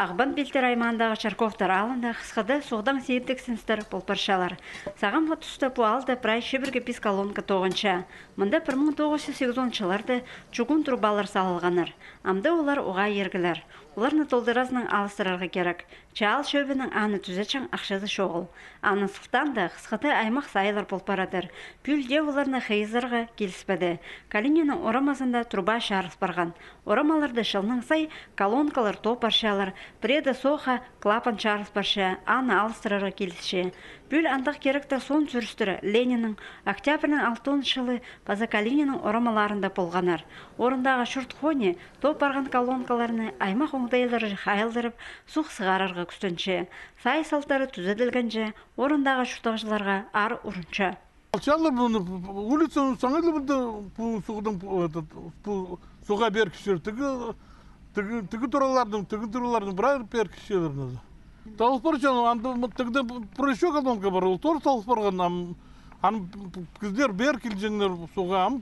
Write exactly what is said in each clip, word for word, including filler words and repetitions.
Ағбан Пилтір аймаандағы Чарковтар аалында хысхыда суғдаң сидіксіністер пол парчалар. Сағамғы туста пу аалда прай чибіргі пис колонка тоғынча. Мында пір муң тоғыс чӱс сигізон чылларда чугун трубалар салылғаннар. Амды олар уғаа иргілер. Оларны толдыразынаң алыстырарға кирек. Че аал чӧбінің аны тӱзетчең ахчазы чоғыл. Аның сылтаанда хысхыда аймах сайылар пол парадыр. Пӱӱл дее оларны хыйызарға киліспеді. Калининнің орамазында труба чарыс парған. Орамаларда чылнаң сай колонкалар тоо парчалар, пірееде сооға клапан чарыс парча, аны алыстырарға килісче. Пӱӱл андағ киректер соон сӱрістері Лениннің, Октябрьнің алтон чылы паза Калининнің орамаларында полғаннар. Орындағы чурт хони тоо парған колонкаларны аймах оңдайлары хайылдырып, суғ сығарарға кӱстенче. Сай салтары тӱзеділгенҷе, орындағы чуртағҷыларға аар урунча. Алчалар пу улицаны саңай ла, пу суғдаң, пу, этот, пу суға пеер кізер. Тігі, тігі, тігі тураларның, тігі тураларның прай пеер кізерлер. Талыс парча, анда тігде прай ещё колонка пар, ол тоже талыс парған. Ам, ам кізілер пеер килҷеңнер суға, ам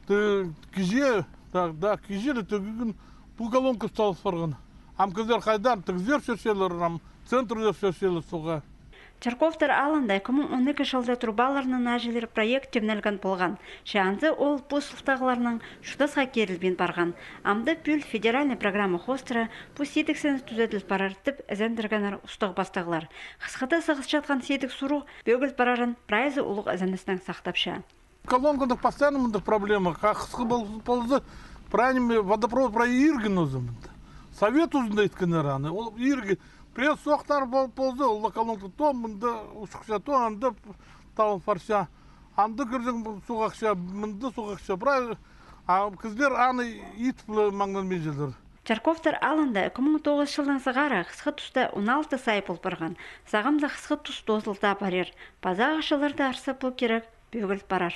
тігі киҷе, да, да, киҷе ле тігі кӱн пу колонка талыс парған. Ам кізілер хайдар, тігізер чӧрчелер, ам центрде чӧрчелер суға. Чарковтар аалында ікі муң он ікі чылда трубаларны наҷылир проект тимнелген полған. Че анзы ол пу сылтағларнаң чуртасха кирілбин парған. Амды пӱӱл федеральный программа хоостыра пу сидіксініс тӱзеділ парар тіп ізендіргеннер устағ-пастағлар. Хысхыда сығысчатхан сидік суруғ пӧгіл парарын прайзы улуғ ізеністең сахтапча. Колонкада постоянно мында проблема. Ха, хысхы пол-, полза, прай ниме, водопровод прай иргі нооза мында. Совет тузында иткеннер аны. Ол иргі. Прай сохтар пол-, полза, ол колонка то мында усхча, то анда талып парча. Анда кӧрзең, суғ ахча, мында суғ ахча. Прай, а кізілер аны ит піле маңнанминчалар. Чарковтар аалында ікі муң тоғызынҷы чылдаң сығара хысхы туста он алты сай пол парған. Сағамда хысхы тус тоозылда парир. Пазағы чылларда арса пу кирек пӧгіл парар.